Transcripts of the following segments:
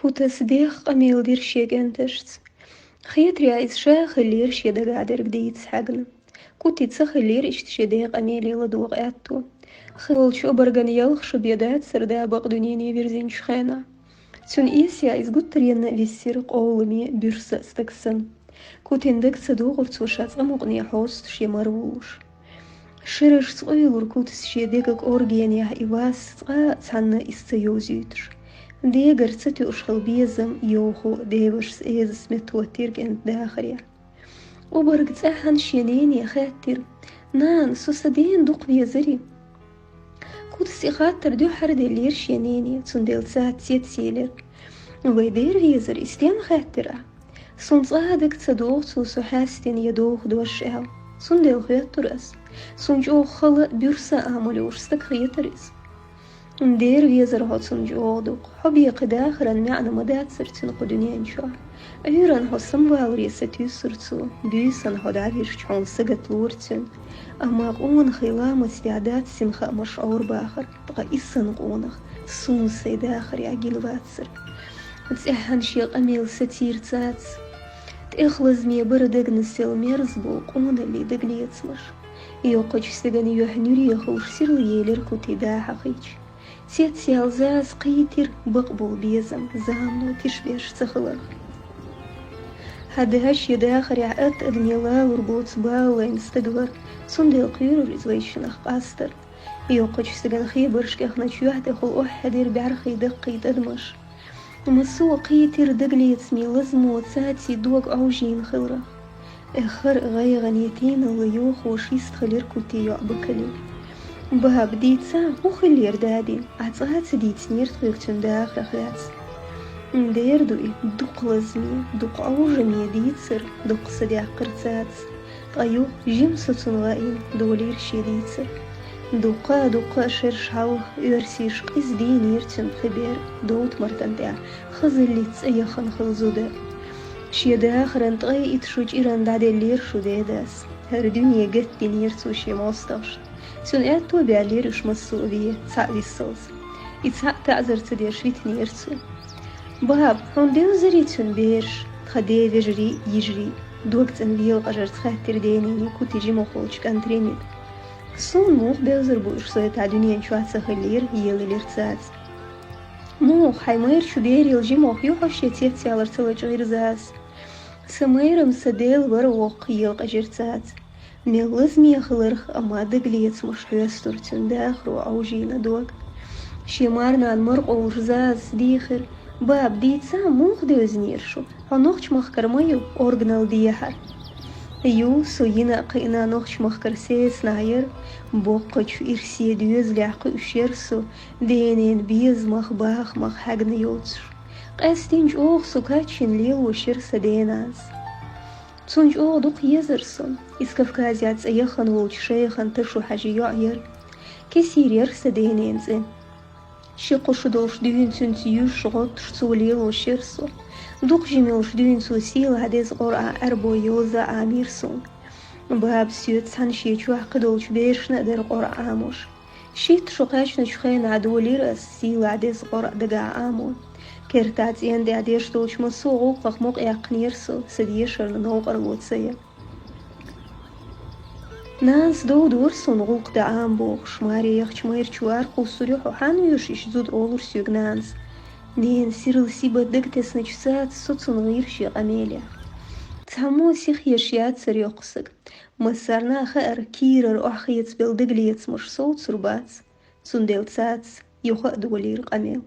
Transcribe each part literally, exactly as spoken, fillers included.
Кутас дехха къамел дир шен кӀанташца. Хетарехь, иза ша хиллера шен дагахь дерг дийца хьаьгна. Кути ца хиллера иштта шен ден къамеле ладогӀа аьтто. Хи волчу обарган ялх шо бен дацара да бакъ дуьнене вирзинчу хенахь. Цуьнан эсех иза гуттаренна а виссира къовламе, буьрса а стаг санна. Кутин дага ца догӀура цо ша цкъа мукъане хьоста шен мара вуллуш. Шерашца къуьйлура Кутас шен деган кӀоргенехь и вас, цкъа а цхьанна иза ца йовзуьйтуш. Дегара ца тоьуш хилла безам, йовхо девашас эзас меттахӀоттийра кӀентан дахарехь. Обарга цӀеххьана шен нене хаьттира: «Нана, со сан дена дукха везарий?» Кутас и хаттар дуьххьара деллера шен нене, цундела цаца цецъелира. «Вай дера везар, и стенна хаьттира ахь? Суна цкъа а дага ца догӀу цо со хьаьстина я доху дош аьлла. Цундела хоьттура ас. Суна чӀогӀа хала а, буьрса а Ӏамалош стаг хетара иза». «Дера везара хьо цунна чӀогӀа дукха. Хьо бен кхин дахаран маьӀна ма дацара цуьнан кху дуьнен чохь. Ӏуьйранна хьо самаваларе сатуьйсура цо, буьйсанна хьо дӀавижча, хьуна сагатдора цуьнан. Амма къонахий ламастехь дац синхаамаш Ӏорабахар, ткъа и санна къонах суна сайн дахарехь гина вацара». ЦӀеххьана шен къамел сацийра цаца. ТӀехлазаме бара дагна сел мерза болу къоналлин дагалецамаш. Йоккхачу стеган юьхь нуьре хуьлуш сирла елира Кути да хьахийча. Цецъяьлла заза кхийтира бакъболу безам, замано тиша беш ца хиларх. Хьан да шен дахарехь атта адамийн лалур боцу балалайн стаг вара, цундела кхоьрура иза вайшиннах къастар. Йоккхачу стеган хебарш кӀехначу юьхь тӀехула охьахьаьдира бӀаьрхий, даккхий тӀадамаш. Массо а кхийтира дагалецамийн лазамо цацин дог Ӏовжийна хиларх. Эххар а гӀайгӀане, тийналла йохош йистхилира Кути йоӀ Бакали. «Баба, дийцахьа, хӀун хиллера дади? Ахь цкъа а ца дийцинера тхоьга цуьнан дахарх лаьцна». «Дера ду и, дукха лазаме, дукха Ӏовжаме дийцира», — дуккха садаьккхира цаца. Ткъа юха, жима соцун гӀайна, долийра шен дийцар. Дуккха а, дуккха а шераш хьалха оьрсаша къиза дийнийра цуьнан пхи бер, довта-мартан тӀехь хазаллица цӀе яхана хилла зуда. Шен дахаран ткъе итт шо чӀиран дӀаделлера шун дедас. ХӀара дуьне гатдинера цо шен мостагӀашна. Цуьнан аьтто а баьллера уьш массо а вен, цхьаъ виссалц. И цхьаъ таӀзар ца деш витинера цо. «Баба, хьуна девзарий цуьнан бераш, тхан ден вежарий а, йижарий а?» — дог цӀена велакъажарца хаьттира денене Кути жимахволчу кӀант Ремита. «Суна муха бевзар бу уьш, со и тӀе дуьнен чохь ца хиллера», — елаелира цаца. «Муха, хьайн майрачу берал жимах ю хьо шен цецъялар ца лачкъийра заза?» «Сан майрам сан Дела вара воккха», — елакъажира цаца. Мел лазаме хиларх, амма дагалецамаш хьоьстура цуьнан дахаро Ӏовжийна дог. Шен марнана маракъовлуш зазас дийхира: «Баба, дийцахьа, муха девзинера шу? Хьо нохчмахкара ма ю, органал дехьара». «Ю, со йина а кхиъна нохчмахкара сецнахь яра, боккхачу ирсе доьзалехь кхуьуш яра со, денен безамах, бахамах хьаьгна йоцуш. Къаьстина чӀогӀа со кхаччийна лелош яра сан денанас. Цунна чӀогӀа дукха езара со. Иза Кавказехь цӀе яхана волчу шайхан Ташу-Хьаьжин йоӀ яра. Кесир яра сан денен цӀе. Ши-кхо шу долуш дуьйна цуьнца юьжуш, гӀоттуш цо лелош яра со. Дукха жима йолуш дуьйна цо сийлахь деза Къуръан Ӏаьрбойн йоза Ӏамийра суна. Баба соьца цхьаьна шен чохь кхидолчу берашна а дара Къуръан Ӏамош. Шийтта шо кхаьчначу хенахь долийра ас сийлахь деза Къуръан дагахь Ӏамо. Кертахь цӀенна тӀехь деш долчу массо а гӀуллакхах мукъаяьккхинера со, сан дешарна новкъарло ца ян. Нанас дов дора суна гӀуллакх дан Ӏамабохуш, маре яхачу майрачу ара кхуссур ю хьо, хьан оьшу иштта зуда олура соьга нанас. Ненан сирла сибат дагатесначу цаца соцун гӀийра шен къамелехь. Цхьаммо сихъеш яцара йоккха саг. Массарна а хаьара, кийрара охьахецабелла дагалецамаш совцур бац, цундела цаца юха а долийра къамел.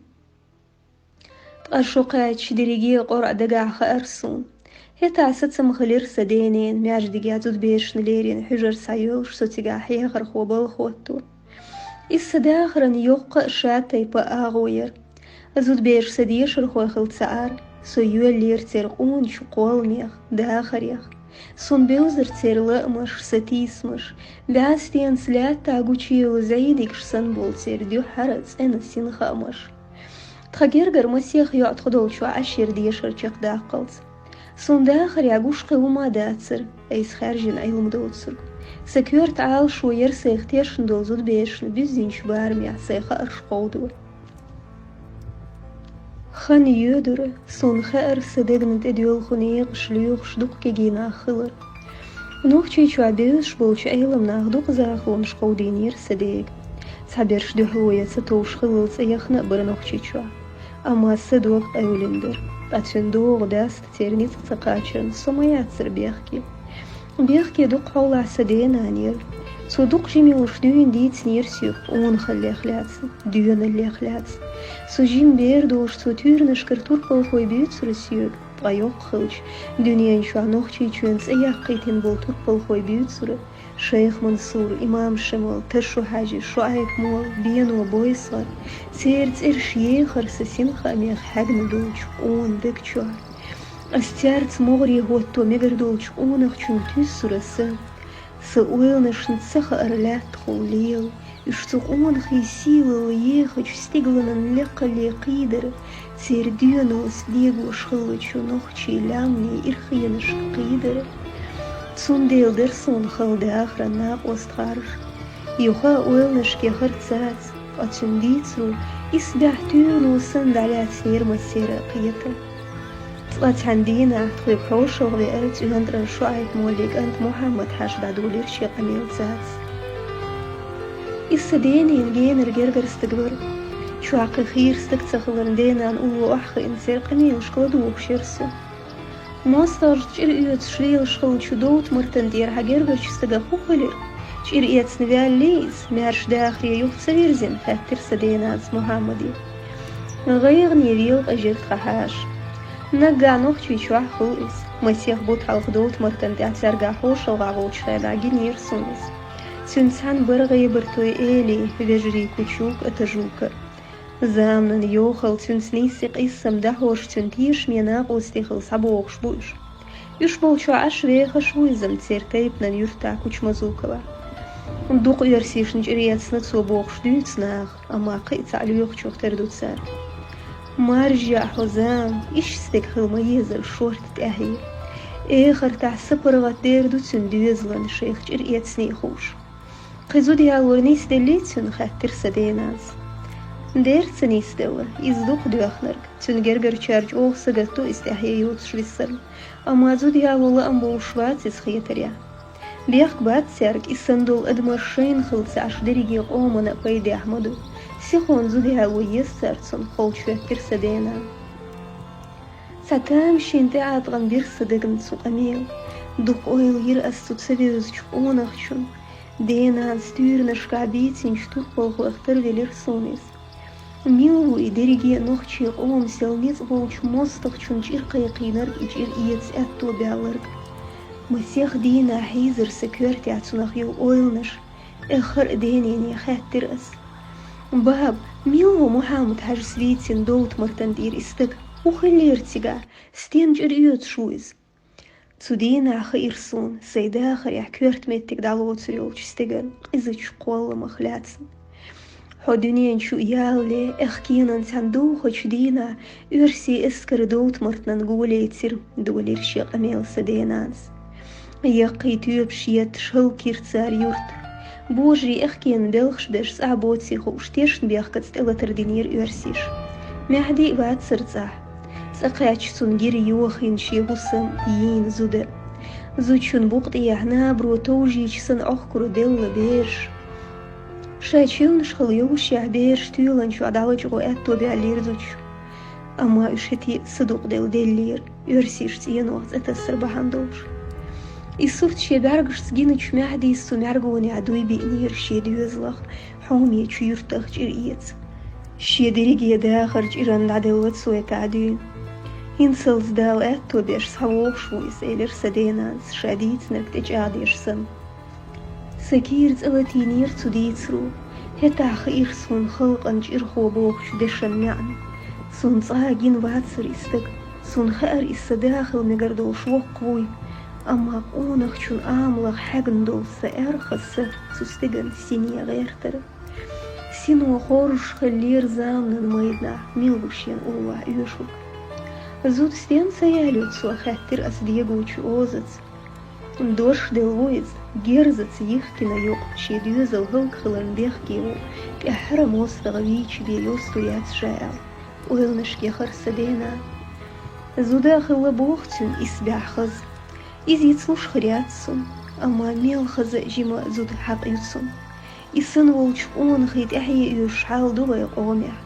Ткъа шо кхаьчча дерриге а Къуръан дагахь хаьара суна. ХӀетахь сацам хилира сан денен, маьждигехь зудаберашна леррина хьуьжар схьайоьллуш, со цигахь хьехархо, балхахӀотто. Иза сан дахаран йоккха а, шатайпа а агӀо яра. Зудабераш сан дешархой хилла ца Ӏара, со йоьллера церан къоначу кхолламех, дахарех. Суна бевзара церан лаамаш, сатийсамаш, бӀаьстенца лаьттахь гучуевлла зӀийдигаш санна болу церан дуьххьара цӀена синхаамаш. Тхан гергара масех йоӀ тхо долчохь Ӏаш яра дешар чекхдаккхалц. Суна дахарехь гуш кхин хӀума а дацара, айса хаьржина Ӏилма доцург. Сан коьрта Ӏалашо яра сайх тешна долу зудаберашна буьззинчу барамехь сайн хаарш кховдо. Хан йоьдура, суна хаьара са дегна тӀедоьлху некъаш лоьхуш дукха кегий нах хилар. Нохчийчохь бевзаш болчу Ӏеламнаха дукха захалонаш кховдийнера сан дега. Цхьаберш дуьхьало ян ца товш хиллал цӀе яхна а бара Нохчийчохь. Амма сан дог къевлина дара. Ткъа цуьнан догӀу даста церан ницкъ ца кхачарна со ма яцара бехке. Бехке дукха хьолахь сан денан яра. Цо дукха жима йолуш дуьйна дийцинера соьга къонахаллех лаьцна, доьналлех лаьцна. Со жима бер долуш цо туьйранашкара турпалхой буьйцура соьга, ткъа йоккха хилча, дуьнен чохь Нохчийчоьнан цӀе яккхийтина болу турпалхой буьйцура: Шайх Мансур, Имам Шемал, Ташу Хьаьжи, ШоӀайп-молла, Бено, Бойсгар. Церан цӀераш ехара сан синхаамех хьаьгна долчу къона даг чохь. Ас цаьрца могӀаре хӀотто мегар долчу къонахчунна туьйсура сан. Сан ойланашна ца хаьара лаьттахула лела, уьш цу къонахий сийлалла ехачу стигланан лекхалле кхийдара, церан доьналлица дегош хиллачу нохчийн лаьмнийн ирхенашка кхийдара. Цундела дара суна хала дахаран накъост харжа. Юха а ойланашка яхар цаца, ткъа цуьнан дийцаро исбаьхьа туьйрано санна дӀалаьцнера массеран а кхетар. Цкъа цхьана дийнахь тхоьга хьошалгӀа веара ЦӀоьнтаран ШоӀайп-моллин кӀант Мухьаммад-Хьаьжа, дӀадолийра шен къамел цаца. Иза сан денан генара гергара стаг вара. Чохь кхин хийра стаг ца хиларна, денан улло охьахиъна церан къамелашка ладугӀуш яра со. МостагӀчу чӀир оьцуш лелаш хиллачу Довтмартан тӀера хьан гергарчу стагах хӀун хилира? ЧӀир эцна ваьллий иза, маьрша дахаре юха ца вирзина? — хаьттира сан денанас Мухьаммаде. ГӀайгӀане вела къежира тхан Хьаьжа. Наггахь Нохчийчохь хуьлу иза. Масех бутт хьалха Довтмартан тӀехь цаьргахь хьошалгӀахь волчу хенахь гинера суна иза. Цуьнца цхьаьна бара ГӀебартойн Эли, вежарий Кучук а, Тажук а. Заманан йохалла цуьнца нийсса къийсам дӀахьош, цуьнан тешаме накъостий хилла схьабогӀуш бу уьш. Уьш болчохь Ӏаш вехаш ву иза-м церан тайпанан юьртахь Кучу-Мазуковахь. Дукха оьрсашна чӀир эцна цо бохуш дуьйцу наха, амма кхин а цхьаъ лоьхучух тера ду цара. Маржа яа хьо, зама, иштта стаг хила ма езара шорта тӀаьхье. Эхартахь са паргӀат дер ду цуьнан доьзалан, шайх чӀир эцний хууш. Кхин зуда ялор нисделлий цуьнан? — хаьттира сан денанас. Дер ца нисделла, иза дукха доьхнарг. Цуьнан гергарчара чӀогӀа сагатду иза тӀаьхье йоцуш висарна. Амма зуда яло лаам болуш вац иза хетарехь. Бехк бац цаьрга, и санна долу адамаш шайна хилла ца Ӏаш дерриге къомана а пайдехь ма ду. Сихонца зуда яло еза цара цунна, — холчу хӀоьттира сан денан. Цхьа тамашийна тӀеӀаткъам бира сан дегна цу къамела. Дукха ойла йира ас цу ца вевзачу къонахчунна. Денанас туьйранашкахь бийцинчу турпалхойх тарвелира суна иза. Мила ву и дерриге а нохчийн къоман сел ницкъ болчу мостагӀчун чӀир кхайкхийнарг, и чӀир эца аьтто баьлларг? Масех дийнахь хьийзара сан коьртехь цунах йолу ойланаш, эххар а денене хаьттира ас. Баба, мила ву Мухьаммад-Хьаьжас вийцина Довтмартан тӀера и стаг? ХӀун хиллера цигахь? Стен чӀир оьцуш ву иза? Цу дийнахь хаьира суна сайн дахарехь коьрта меттиг дӀалоцур йолчу стеган къизачу кхолламах лаьцна. Хьо дуьнен чу ялале, эхкенан цхьана духучу дийнахь оьрсийн эскар Довтмартанан гулейцира, — долийра шен къамел сан денанас. Яккхий тоьпаш етташ хӀаллакйира цара юрт. Божарий эхкенан белхаш беш цӀахь боций хууш, тешнабехкаца тӀелатар динера оьрсаша. Маьхьди а вацара цӀахь. Цкъа кхаьчча, цунна гира йохийна шен хӀусам, йийна зуда. Зудчун букъа тӀехь набаро товжийча санна Ӏохкур делла бераш. Ша чевнаш хила йовшехь, бераш тоьланчохь дӀалачкъо аьтто баьллера зудчун. Амма уьш хӀетте а садукъаделла деллера, оьрсаша цӀенох цӀе тасар бахьана долуш. И сурт шен бӀаьргашца гиначу Маьхьдис цу мӀаьргонехь дуй биънера шен доьзалах, хьомечу юьртах чӀир эца. Шен дерриге дахар чӀиран дӀаделла цо и тӀаьхьа дуьйна. ХӀинцалц Дала аьтто беш схьавогӀуш ву иза, элира сан денанас, ша дийцинарг тӀечӀагӀдеш санна. Сан кийра цӀа латийнера цу дийцаро. ХӀетахь хаьира суна халкъан чӀирхо бохучу дешан маьӀна. Суна цкъа а гина вацара и стаг. Суна хаьара, иза сан да хила мегар долуш воккха вуй. Амма къонахчун амалах хьаьгна долу сан аьрха са цу стеган сине гӀертара. Сино хоржуш хиллера заманан майданахь, мила ву шена уллохь оьшург. Зуда стенна ца ялайо цо, хаьттира ас дегочу озаца. Дош делла ву иза, герзаца йихкина юкъа, шен доьзал хӀаллакьхиларна бехке ву, тӀаьххьара мостагӀа вийча бен йосто яц ша аьлла. Ойланашка яхар са дена. Зуда а хилла боху цуьнан исбаьхьа хаза. Иза йицлуш хир яц суна, амма мел хаза а жима зуда хьакъ ю цунна. И санна волчу къонахий тӀаьхье оьшуш хьал ду вайн къомехь.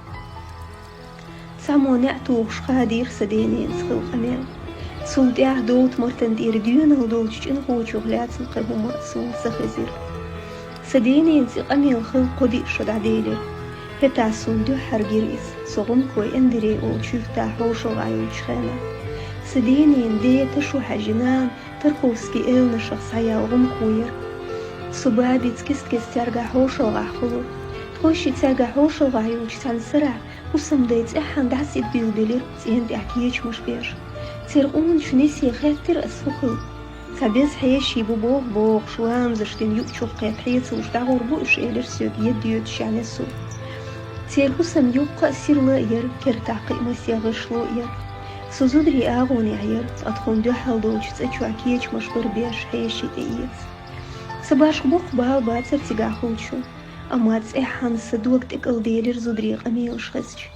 Цхьаммо неӀ тухуш хадийра са дененца хилла къамел. Цул тӀаьхьа Довта-Мартан тӀера доьналла долчу чӀинхочух лаьцна кхин хӀума а суна ца хезира. Сан дененца и къамел хилла кхо-диъ шо дӀаделира. ХӀетахь суна дуьххьара гира иза, со гӀумкой Эндерей олучу юьртахь хьошалгӀахь йолчу хенахь. Сан дененан ден ташо хьаьжна нана Тарковский элнашах схьаяьлла гӀумко яра. Со бабица кест-кеста цаьргахь хьошалгӀахь хуьлура. Тхойшиъ цаьргахь хьошалгӀахь йолчу цхьана сарахь хӀусамдай цӀеххьана дӀасаидбилбелира цӀен тӀехь кечамаш беш. Церан къоначу несе хаьттира ас хӀун хилла. Цхьа беза хьеший бу боху бохуш, ламазаш дина юучух кхетта хьецалуш дӀагӀур бу уьш, элира соьга едда йоьдуш несо. Церан хӀусам йоккха а, сирла а яра, кертахь кхин а масех гӀишло а яра. Со зударийн агӀонехь яра, ткъа тхуна дуьхьал долчу цӀа чохь кечамаш бара беш хьеший тӀеэца. Сан башха боккха бала бацара цигахь хуьлучу, амма цӀеххьана сан дог тӀекӀалделира зударийн къамелаш хезча.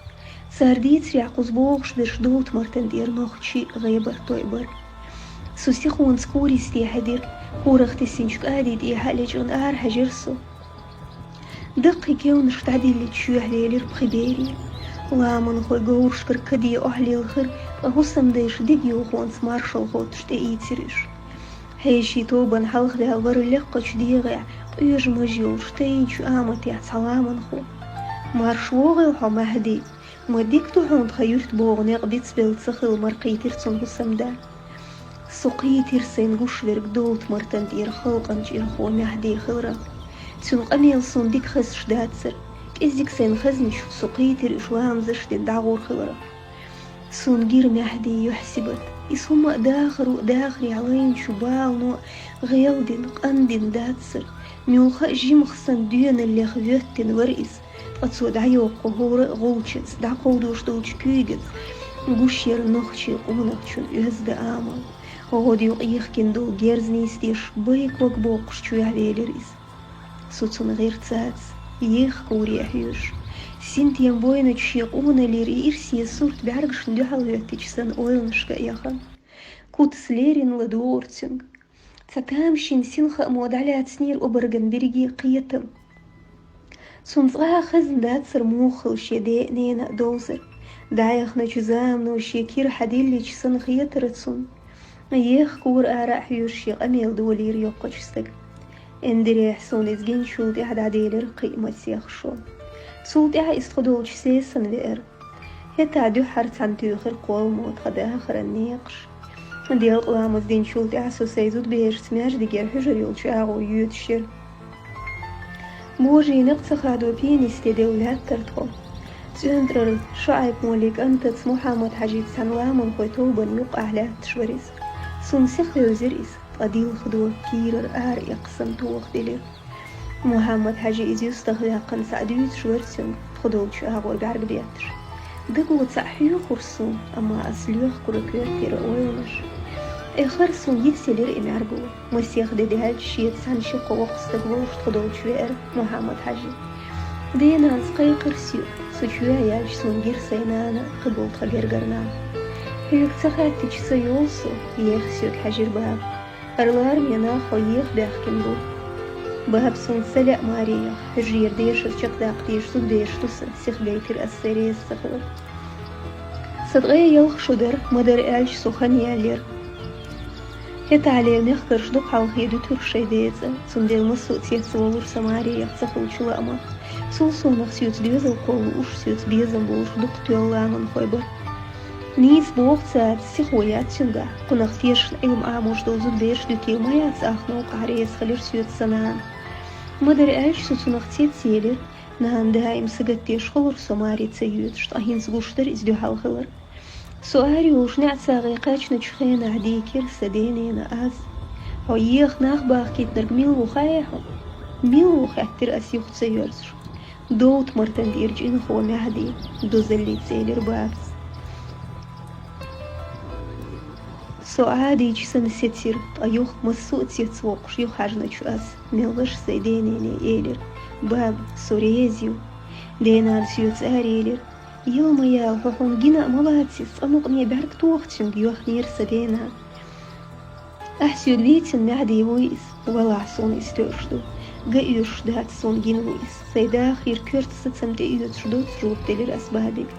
Цара дийцарехь, кхуза бохуш берш Довта-Мартан тӀера нохчий а, гӀебартхой а бара. Со сихонца куристе хьаьдира, корах тесинчу кӀадин тӀехьа а лечкъина арахьаьжира со. Даккхий кевнаш дӀадиллича, чоьхьа велира пхи бере. Ламанхой говрашкара каде охьалелхира, ткъа хӀусамдайша дегайовхонца маршалла хоттуш тӀеийцира уьш. Хьешийн тобанна хьалхаваьлла вара лекхачу дегӀехь къоьжа маж йолуш тайначу аматехь цхьа ламанхо. Марша вогӀийла хьо, Махьди! Ма дика ду хьуна тхан юьрта богӀу некъ дицбелла ца хилла, маракхийтира цунна хӀусамда. Со кхийтира сайна гуш верг Довта-Мартан тӀера халкъан чӀирхо Махьди хиларх. Цуьнан къамел суна дика хезаш дацара. КӀеззиг сайна хезнарш со кхийтира уьш ламазаш дина дӀагӀур хиларх. Суна гира Махьдин юьхь-сибат. Иза хӀума а дахаро а, дахарехь лайначу балано а гӀелдина, къандина дацара. Муьлхха а жимах санна доьналлех воьттина вара иза, ткъа цо дӀайоккху хӀора а гӀулчаца, дӀакховдош долчу куьйгаца гуш яра нохчийн къонахчун оьзда амал. ГӀодаюкъ йихкина долу герз нийса деш, байког боккхуш чоьхьа велира иза. Со цунна гӀирцаца, еха куре а хьоьжуш, синтем бойначу шен къоналлера и ирсе сурт бӀаьргашна дуьхьал хӀоьттича санна ойланашка а яхана. Кутас леррина ладугӀура цуьнга. Цхьа тамашийна синхаамо дӀалаьцнера обарган берриге кхетам. Цунна цкъа а хезна дацара муха хилла шен ден а, ненан а довзар. ДӀаяхначу замано шен кира хьадиллича санна хетара цунна. Еха кура ара а хьоьжуш, шен къамел долийра йоккхачу стага. Эндерехь суна иза гиначул тӀаьхьа дӀаделира кхин а масех шо. Цул тӀаьхьа иза тхо долчу сесана веара. ХӀетахь дуьххьара цхьаьна туьйхира кхолламо тхан дахаран некъаш. Делкъа ламаз динчул тӀаьхьа со сайн зудаберашца маьждигера хьуьжар йолчу агӀор йоьдуш яра. Божий некъ ца хадо пенисте девлла лаьттара тхо. ЦӀоьнтӀарара ШоӀайп-моллин кӀантаца Мухьаммад-Хьаьжица цхьаьна ламанхойн тобанна юккъехь лаьтташ вара иза. Суна сиха вевзира иза, ткъа дилха дог кийрара ара эккха санна тоха делира. Мухьаммад-Хьаьжи иза юьстах ваьккхина схьа дуьйцуш вара цуьнга, тхо долчу агӀор бӀаьрг бетташ. Даго цхьаъ хьоьхура суна, амма ас лоьхкура коьртера ойланаш. Эххар суна йицъелира и мӀаьрго. Масех де даьлча, шеца цхьаьна ши-кхо воккха стаг волуш тхо долчу веара Мухьаммад-Хьаьжи. Ден-нанас кхайкхира соьга, со чоьхьа яьлча, суна гира сайн нана а, кхиболу тхан гергара нах. Хьоьга ца хаьттича ца йолу со, еха соьга хьаьжира баба. ХӀара лараме нах хьо еха баьхкина бу. Баба, суна ца лаьа маре яха, хьуьжарера дешар чекхдаккха дезаш зудабераш ду сан, сиха гайтира ас сайн реза ца хилар. Сан ткъе ялх шо дара, ма-дарра аьлча, со хан яьллера. ХӀетахь лела мехкарша дукха хьалхе дуьтура шайн ден цӀа, цундела массо а цец волура сан маре яха ца хиллачу лаамах. Цул совнаха соьца доьзал кхоллалуш, соьца безам болуш дукха тоьлла ламанхой бара. Нийса боху цара, сихо яц цуьнгахь, кхунах тешашна Ӏилма Ӏамош долу зудабераш дуьтийла ма яц, ах новкъахь реза хилира соьца сан нана. Ма-дарра аьлча, со цунах цец елира. Нана даим сагатдеш хуьлура со маре ца йоьдуш, ткъа хӀинца гуш дара иза дуьхьал хилар. Со арайолуш неӀ сагӀе кхаьчначу хенахь дийкира сан ден-ненан аз. Хьо еха нах бахкийтинарг мила ву хаьий хьуна? Мила ву, хаьттира ас юха ца йоьрзуш. Довта-Мартан тӀера чӀинхо Махьди, дозаллица элира бабас. Со Ӏадийча санна сецира, ткъа юха массо а цец воккхуш юхахьаьжначу ас, меллаша сайн ден-нене, элира: «Баба, со реза ю». Ден-нана соьца арайелира: Йылма яла, хьо хьуна гина а ма вац из, цкъа мукъане бӀарг тоха цуьнга, йоах нера са дена. Ахь соьга вийцина Маьхьди вуй из, валлахӀи, сона из тоьуш ду. Ган оьшуш дац, сона гина ву из. Сайн дахарера коьрта сацам тӀеоьцуш доцца, жоп делира ас бабига.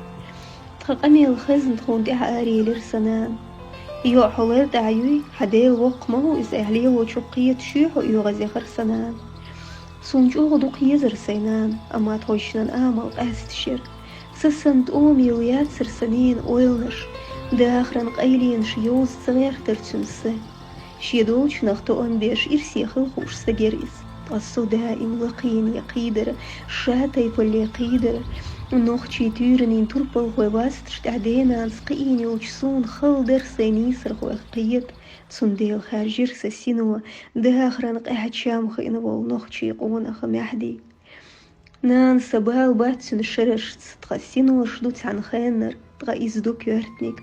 Тхан къамел хезна тхуна тӀаьхьа араелира сан нана. ЙоӀ, хьо лар тӀехь юй, хьан Дела воккха ма ву иза, аьлла, лелочух кхеташ юй хьо оьгӀаз, яхара сан нана. Суна чӀогӀа дукха езара сайн нана, амма тхойчнан амал къаьсташ яра. Са санна тӀома йилла яцара сан ненан ойланаш, дахаран къайленаш йовза ца гӀертара цуьнан са. Шен долчунах тоам беш ирсе хила хууш стаг яра иза. Ткъа со даим лакхене кхийдара, шатайпалле кхийдара, нохчийн туьйранийн турпалхой васташ тӀехь денанца кхиийна йолчу суна хала дара сайн нийсархойх кхета, цундела хаьржира сан сино дахаран къаьхьа чам хиъна волу нохчийн къонах Маьхьди. Нана, сан бала бац цуьнан шерашца, тхан синош ду цхьана хеннара, ткъа иза ду коьртаниг.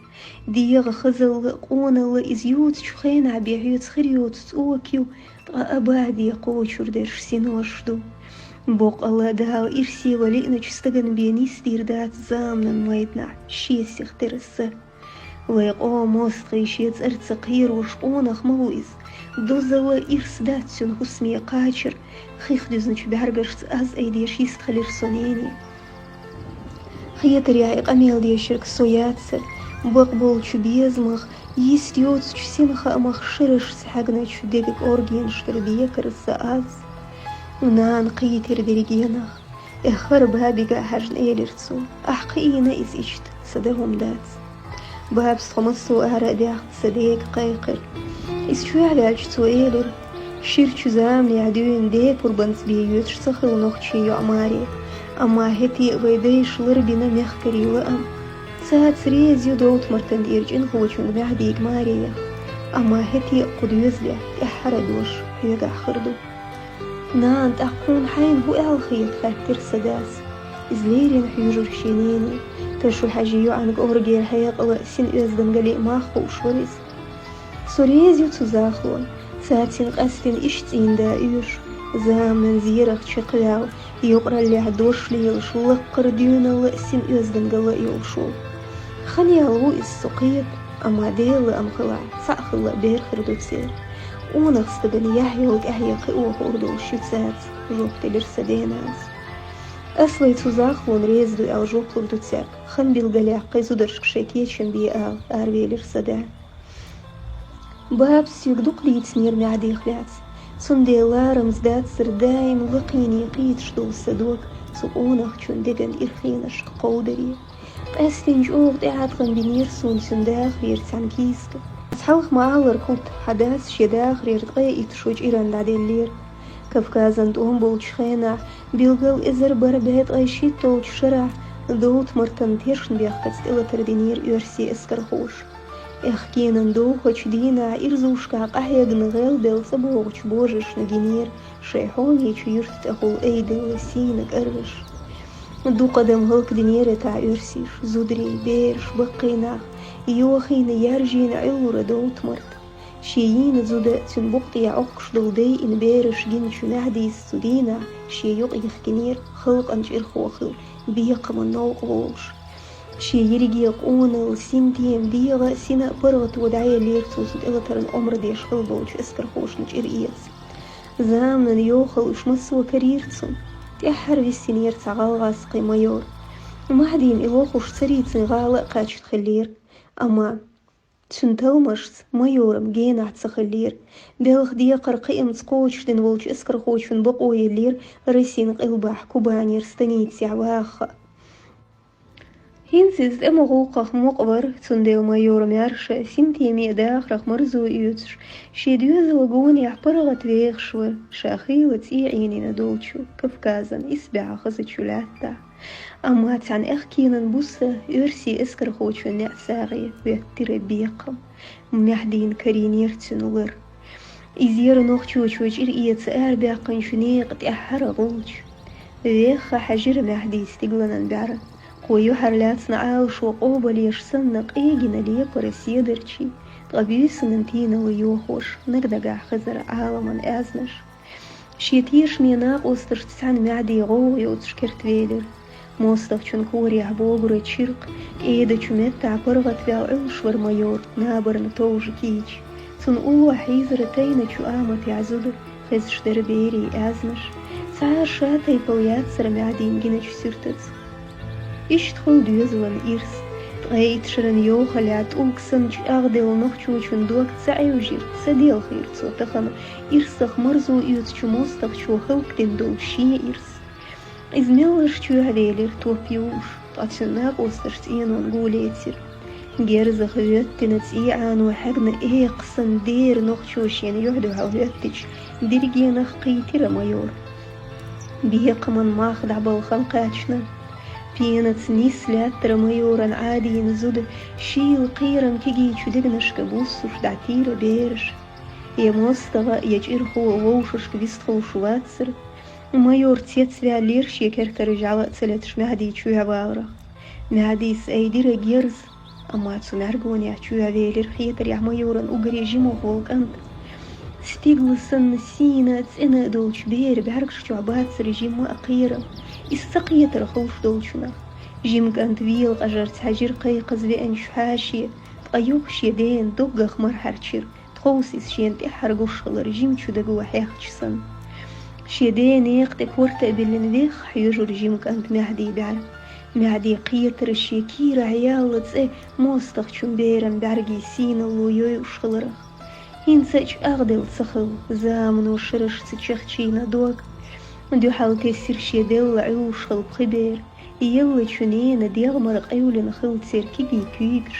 ДегӀан хазалла а, къоналла а иза юьйцучу хенахь бен хьоьца хир йоцу цӀока ю, ткъа а баде кхочур дерш синош ду. Боккъала а, Дала ирсе ван лиъначу стагана бен нисдийр дац заманан майданахь шен сиха тера са. Вайн къоман мостагӀий шен цӀарца кхерош къонах ма ву иза. Дозалла а ирс дац цуьнан хӀусаме кхачар, хих дуьзначу бӀаьргашца аз айдеш йистхилира со нене. Хетарехь, и къамел дешарг со яцара, бакъболчу безамах, йист йоцучу синхаамах шерашца хьегначу деган кӀоргенашкара бекара сан аз. Нана кхийтира дерригенах. Эххар бабига а хьаьжна элира цо: «Ахь кхиийна иза иштта, сан дан хӀума дац». Бабас тхо массо а ара а даьхна, сан дега кхайкхира. Иза чоьхьа ваьлча, цо элира: «Ширачу заманехь дуьйна депурбанца бен йоьдуш ца хилла нохчийн йоӀ маре, амма хӀетте а вайн дайша ларбина мехкарийн лаам. Цаца реза ю Довтмартан тӀера чӀинхочуьнга Маьхьдига маре яха, амма хӀетте а кху доьзалехь тӀаьххьара дош хьоьгахь хир ду». «Нана, тӀаккха хьуна хьайна хӀун аьлла хета?» — хаьттира сан дас. Иза леррина хьоьжура шен нене. Ташу-Хьаьжин йоӀан кӀоргера хьекъал а, син оьздангалли а мах хууш вара иза. Со реза ю цу захлонна, цаьрца къаьстина иштта цӀийнда оьшу, заманан зерах чекхваьлла, юкъараллехь дош лелаш, лаккхара доьналла а, син оьздангалла а йолуш волу. Хан яьлла ву иза, со кхета, амма Делан лаам хилахь, цхьаъ хилла а бер хир ду церан. Къонах стагана яхь йолу тӀаьхье кхио хуур долуш ю цаьрца, жоп делира сан денас. Ас вай цу захлонна реза ду аьлла жоп лур ду цаьрга, хан билгалъяьккхи зударшка шайн кечам бе ала, аравелира сан да. Бабас соьга дукха дийцинера Маьхьдих лаьцна, цундела ларамза дацара даим лакхене кхийтуш долу сан дог цу къонахчун деган ирхенашка кховдаре. Къаьстина чӀогӀа тӀеӀаткъам бинера суна цуьнан дахарера цхьана кийсага. Ас хьалха ма-аллара, Кут, хьан дас шен дахарера ткъе итт шо чӀиран дӀаделлера. Кавказан тӀом болчу хенахь, билггал эзар бархӀ бӀе ткъе шийтталгӀачу шарахь, Довтмартан тешнабехкаца тӀелатар динера оьрсийн эскархоша. Аьхкенан довхачу дийнахь ирзушкахь къахьегна гӀелбелла цӀа богӀучу божаршна гинера шайн хьоме чу юьрта тӀехула айделла сийна кӀарраш. Дукха адам хӀаллакдинера тӀехь оьрсаш, зударий, бераш, баккхий нах, йохийна, яьржийна Ӏиллура Довтмарт. Шен йийна зуда, цуьнан букъа тӀехь Ӏохкуш долу дайина бераш гиначу Маьхьдис цу дийнахь шен юкъа йихкинера, халкъан чӀирхо хилла, бекхаман новкъа волуш. Шен ерриге къоналла, синтем, дегӀа а, сина а паргӀато дӀаеллера цо цу тӀелатарна омра деш хилла болчу эскархошна чӀир эца. Заманан йохалла уьш массо а карийра цунна. ТӀаьххьара виссинера цхьа гӀалгӀазкхи майор. Маьхьдина и лохуш ца дийцина гӀала а кхаьчна хиллера. Амма цуьнан талламашца майоран генахь ца хиллера. Белхан декхар кхиамца кхочушдина волчу эскархочун бакъо еллера Россин къилбахь Кубанера станицехь ваха. ХӀинца иза тӀеман гӀуллакхах мукъа вара, цундела майор маьрша, синтеме а, дахарх марзо оьцуш, шен доьзалан гонехь паргӀат вехаш вара, ша хийла цӀий Ӏийнийна долчу Кавказан исбаьхьа хазачу лаьттахь. Амма цхьана аьхкенан буса оьрсийн эскархочун неӀ сагӀе хӀоьттира бекхам. Маьхьдина карийнера цуьнан лар. Иза яра нохчочо чӀир эца арабаьккхинчу некъан тӀаьххьара гӀулч. Вехха хьаьжира Маьхьди стигланан бӀаьра. Кхо юьхьарлаьцна Ӏалашо къобалъеш санна, къегина лепара седарчий, ткъа буьйсанан тийналла йохош, наг-нагахь хезара Ӏаламан аьзнаш. Шен тешаме накъосташца цхьаьна Маьхьди гӀовгӀа йоцуш керта велира. МостагӀчун корехь богура чиркх, кӀеда чу меттахь паргӀатваьлла Ӏуьллуш вара майор, набарна товжа кийча. Цунна уллохь хьийзара тайна чу аматехь зуда, хезаш дара берийн аьзнаш. Цхьа а ша тайпал яцара Маьхьдин гиначу суьртаца. Иштта хуьлу доьзалан ирс. Ткъе итт шаран йохаллехь тӀулг санна чӀагӀделла нохчочун дог ца Ӏевжира, ца делхийра цо тахана ирсах марзо оьцучу мостагӀчо хӀаллакдина долу шен ирс. Иза меллаша чоьхьавелира топ юуш, ткъа цуьнан накъосташа цӀенонан гулецира. Герзах хӀоьттина цӀий Ӏано хьегна экха санна дера нохчо шена юьхь-дуьхьал хӀоьттича, диригенах кхийтира майор. Бекхаман мах дӀабалхана кхаьчна. Пенаца нис лаьттара майоран Ӏадийна зуда шийла кхерам кегийчу дегнашка буссуш дӀатийра бераш. Я мостагӀа, я чӀирхо вовшашка вистхуьлуш вацара. Майор цецваьллера шен кертара жӀаьла а ца леташ Маьхьди чоьхьаваларх. Маьхьдис айдира герз, амма цу мӀаьргонехь чоьхьавелира хетарехь майоран уггаре жимах волу кӀант. Стигла санна сийна а, цӀена а долчу беран бӀаьргаш чохь бацара жимма а кхерам, иза ца кхетара хуьлуш долчунах. Жима кӀант велакъажарца хьаьжира кхайкхаза веанчу хьаьший, ткъа юха шен дена доггах мара хьаьрчира, тховса иза шена тӀаьххьара гуш хилар жимачу даго хьехча санна. Шен ден некъа тӀе корта а биллина вехха хьоьжура жима кӀант Маьхьди бӀаьра. Маьхьди кхетара шен кийрахь яьлла цӀе мостагӀчун беран бӀаьргийн сийналло йойуш хиларх. ХӀинца а чӀагӀделла ца хилла, замано шарашца чехчийна дог. Дуьхьал тесира шен делла Ӏуьллуш хилла пхи бер, еллачу ненан дегӀ мара къевлина хилла церан кегий куьйгаш,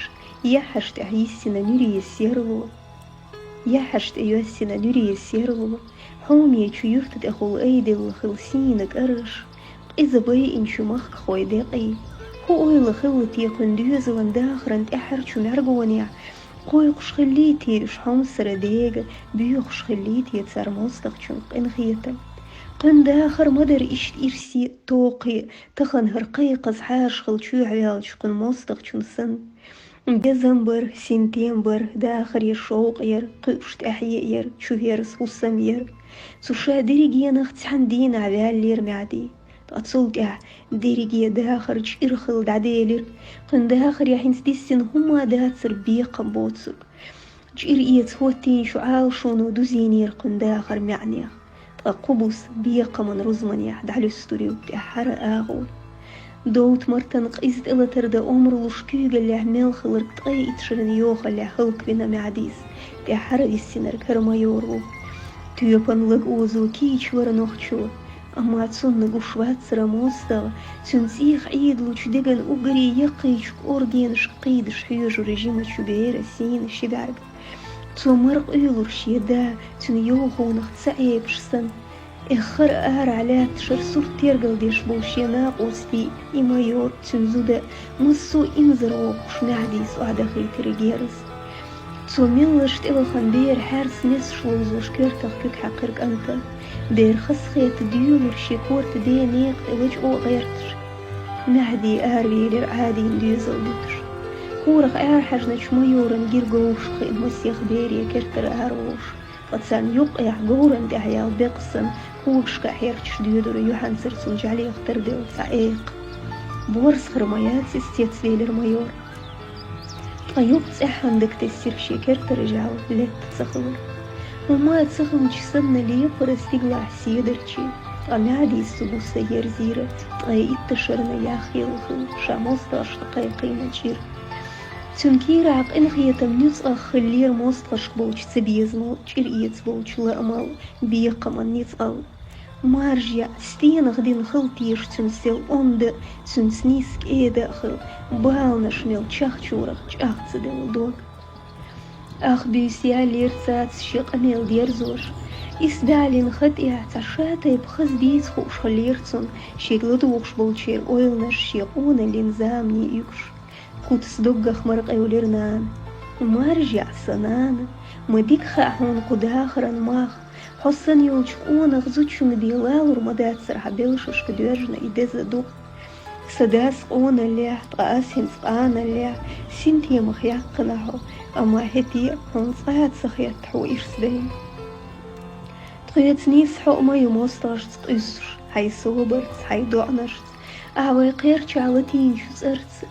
яххьаш тӀехь йиссина нуьрийн серло. Яххьаш тӀе йоьссина нуьрийн серло, хьоме чу юьрта тӀехула айделла хилла сийна кӀарраш, къиза байинчу махкахойн декъий. ХӀун ойла хилла те кхуьнан доьзалан дахаран тӀаьххьарчу мӀаьргонехь, кхойкхуш хиллий те уьш хьомсара дега, боьхуш хиллий те цара мостагӀчун къинхетам? Кхуьнан дахар ма дара иштта ирсе, токхе, тахана хӀара кхайкхаза хьаша хилла чоьхьаваьллачу кхуьнан мостагӀчун санна. Безам бара, синтем бара, дахаре шовкъ яра, кхуьуш тӀаьхье яра, чухерза хӀусам яра. Цу ша дерригенах цхьана дийнахь ваьллера Маьхьди. Ткъа цул тӀаьхьа дерриге дахар чӀир хилла дӀаделира. Кхуьнан дахарехь хӀинца диссина хӀумма а дацара бекхам боцург. ЧӀир эца хӀоттийначу Ӏалашоно дузийнера кхуьнан дахар маьӀнех. Ткъа кху буса бекхаман рузманехь дӀалуьстур ю тӀаьххьара агӀо. Довтмартан къиза тӀелатар дан омра луш куьйгаллехь мел хиларг ткъе итт шаран йохаллехь хӀаллаквина Маьхьдис тӀаьххьара виссинарг хӀара майор ву. Тоьпан лаг озо кийча вара нохчо, амма цунна гуш вацара мостагӀа, цуьнан цӀийх Ӏийдалучу деган уггаре яккхийчу кӀоргенашка кхийдаш хьоьжура жимачу беран сийна ши бӀаьрг. Цо мара къуьйлура шен да, цуьнан йовхонах ца Ӏебаш санна. Эххар а арахь лаьтташара сурт тергал деш болу шен накъостий, и майор, цуьнан зуда, массо а инзаре воккхуш Маьхьдис охьадахийтира герз. Цо меллаша тӀевахана бер хьаьрса месаш ловзош коьртах куьг хьаькхира кӀанта. Бер хазахетта доьлура шен корта ден некъа тӀе лачкъо а гӀерташ. Маьхьди аравелира Ӏадийна доьзал дуьтуш. Корах арахьаьжначу майоран гира говраш кхиъна масех бере кертара араволуш. Ткъа царна юккъехь говран тӀехь яьлла беккъа санна, когашка хьерчаш доьдура юьхьанцара цунна жӀаьлех тарделла цхьа экха. Борз хир ма яц иза, цецвелира майор. Ткъа юха цӀеххьана дага тесира шен кертара жӀаьла летта ца хилар. ХӀумма а ца хилча санна лекхара стигалахь седарчий, ткъа Маьхьдис цу буса ерзийра ткъе итт шарна яхъелла хилла, ша мостагӀашна кхайкхийна чӀир. Цуьнан кийрахь къинхетам нуьцкъах хиллера мостагӀашка болчу цабезамо, чӀир эца болчу лаамал, бекхаман ницкъал. Маржа яӀ, стенах дина хила теша цуьнан сел онда, цуьнца нийса кӀеда а хила, баланаш мел чахчорах чӀагӀ ца делла дог. Ах буьйса яллера цаца шен къамел дерзош. Исбаьхьлин хан тӀехь цхьа ша тайпа хаза дийца хууш хиллера цунна, шега ладугӀуш болчеран ойланаш шен къоналлин замане уьгуш. Куц доггах мара къевлира нана. Маржа яӀ, сан нана, ма дика хаьа хьуна кху дахаран мах, хьо санна йолчу къонах зудчунна бен лалур ма дацара хьан белшашка доьжна и деза дукъ. Сан дас къоналлехь, ткъа ас хӀинца къаналлехь, синтемах яьккхина хьо, амма хӀетте а хьуна цкъа а ца хетта хьо ирс дайна. Тхоьца нийса хьо а ма ю мостагӀашца къуьссуш, хьайн собарца, хьайн доӀанашца. Ахь вай кхерчахь латийначу цӀарца,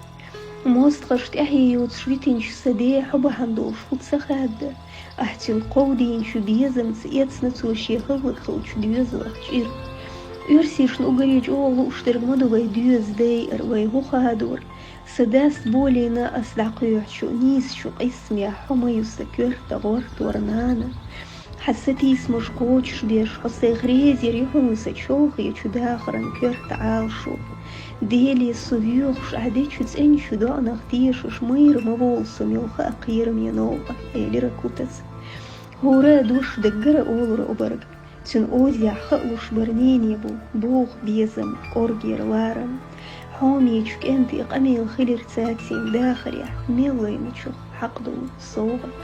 мостагӀашна тӀаьхье йоцуш витинчу сан ден хьо бахьана долуш хӀума ца хаьдда, ахь цуьнан кховдийначу безамца эцна цо шен хӀаллакьхиллачу доьзалах чӀир. Оьрсашна уггаре чӀогӀа лууш дерг ма ду вай доьза дайар, вай хӀу хадор. Сан дас болийна ас дӀакхоьхьучу нийсачу къийсамехь хьо ма ю сан коьрта гӀортор, нана. Хьан сатийсамаш кхочушдеш, хьо сайх реза яр ю хьуна сан чолхечу дахаран коьрта Ӏалашо. Деле, со воьхуш ахь дечу цӀеначу доӀанах тешаш майра ма волу со, мел хаьа кхераме новкъа, элира Кутас. ХӀора дош даггара олура обарг. Цуьнан озехь хаалуш бара нене бу, боху безам, кӀоргера ларам. Хьомечу кӀентан и къамел хилира цаьрцин дахарехь мел лайначух хьакъ долу совгӀат.